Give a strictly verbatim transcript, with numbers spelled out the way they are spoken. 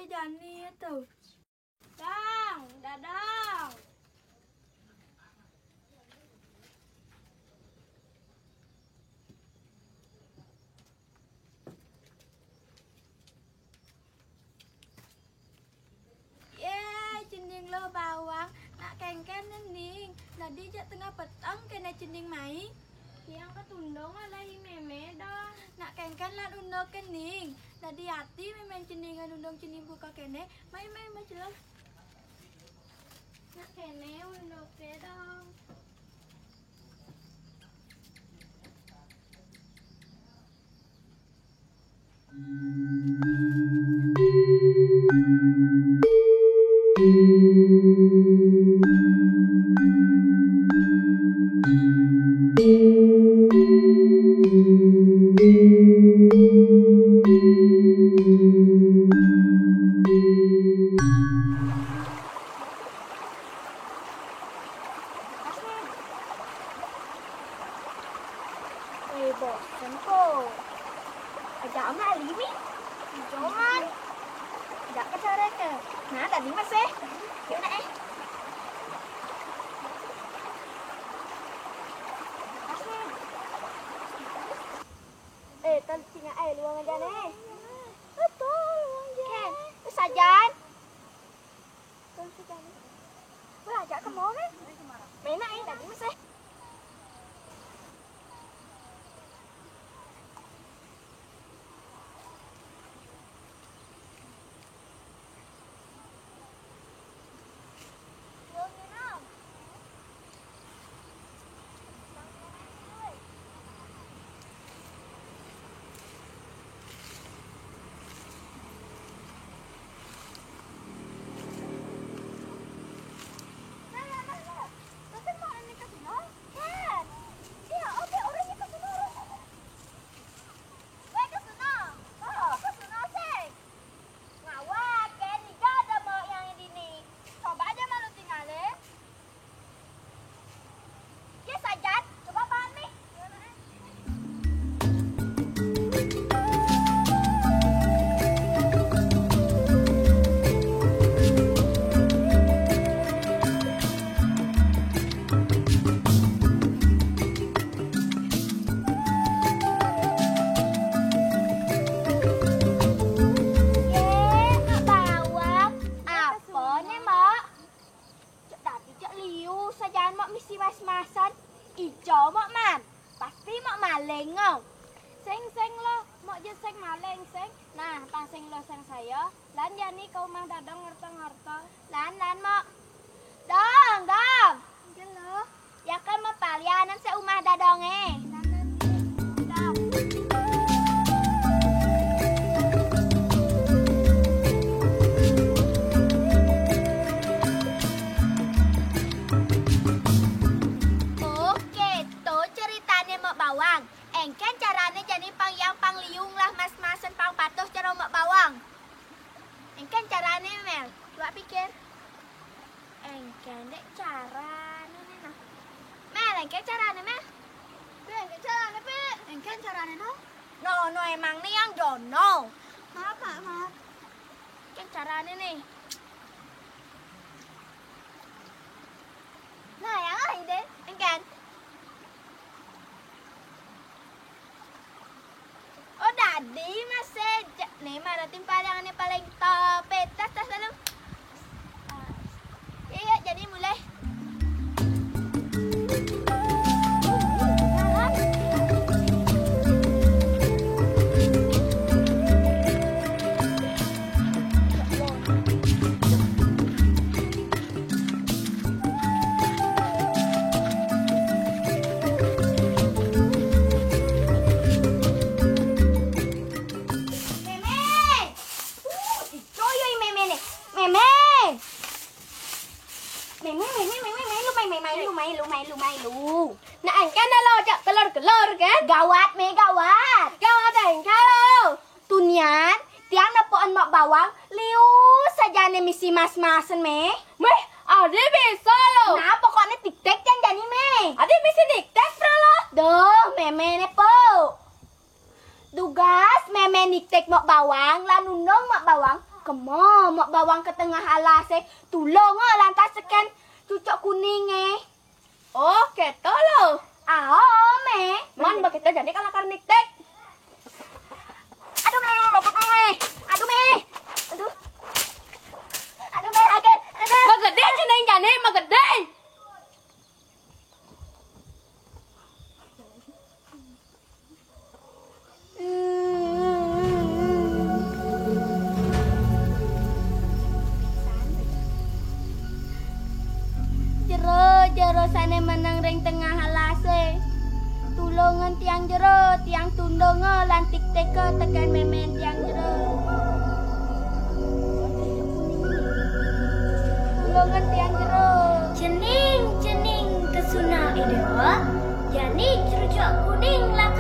Jani tu. Dong, Dadong. Ye, cening lo Bawang, nak kéngkén ning. Dadi jak tengah petang kéné cening mai. Tiang katundung alai mémé, Dong. Nak kéngkén lan unduk kéning. Dadi ati mémé cening ngan undung cening buka kéné. Mai, mai, mai, celok. Nak kéné unduké, Dong. Wih, bosen ko. Ajak Ama Alimi. Joman. Ajak ke cara ke. Nah, tadi masih. Yuk, nak, eh. Eh, tadi singa, eh, luang aja nih. Betul, luang aja. Ken, terus ajan. Wah, ajak ke mall, kan? Main aja tadi, Mas, eh. Weh, Kesuna. Oh, Kesuna, sing. Ngawak, ken iga ada mak yang dini. Coba aja malu tinggalin. Ye, Sajat, coba pahami. Ye, Mak Bawang, apa ne, Mak? Cek dadi cek liu sajan mok misi mas-masan. Ijo mok man. Pasti mok maling ngau. Seng, seng lo, mok je seng maling, seng. Nah, pang seng lo seng sayo. Lan jani ka umah Dadong ngerto-ngerto. Lan, lan, mok. Dong, dong. Gelo. Ya kan mepalianan se umah Dadonge. Oke, to ceritane Mak Bawang. Engken carane jani pang yang pang liu lah mas-masen pang patuh caro Mak Bawang. Engken carane, Mel. Coba pikir. Engken dek carane ne, nah. Mel, engken carane, Mel. Pi, engken carane, Pi. Engken carane, no. No, no, emang ne yang jono. Maaf, Mak, maaf. Engken carane ne. Nah, yang lain deh. Engken. Oh, dadi masih ja-, ne mah timpal yang ane paling top. Eh, tas, tas, anu. Iya, iya, jadi mulai. Meme! Uh, ijo yo i meme ne. Meme! Meme, meme, meme, melu, mai, mai, mailu, mailu, mailu, mailu. Nah, engken lo jak kelor-kelor, kan? Gawat, Me, gawat. Gawat engken lo. Tunian, tiang nepukan Mak Bawang, liu sajane misi mas-masen, Me. Meh, ade bisa lo. Nah, pokokne tiktek tiang jani, Me. Ade misi tiktek, bro, lo. Duh, meme ne, Po. Dugas meme niktek Mak Bawang, lan nundung Mak Bawang, Kema, mok bawang ke tengah alase, tulung, eh, lantas teken cucuk kuninge. Oh, keto lo. Ao, Meh. Man, begitu jadi kalau karnik tek. Aduh, Meh, begitu, Meh. Aduh, Meh. Aduh. Aduh, Meh, sakit. Aduh, Meh. Magede, ceneng jane, magede. Jero, jero sane meneng ring tengah alase. Tulungan tiang jero, tiang tundunga lan tikteka teken memen tiang jero. Tulungan tiang jero. Cening, cening kesuna Ida, jani cucuk kuning lan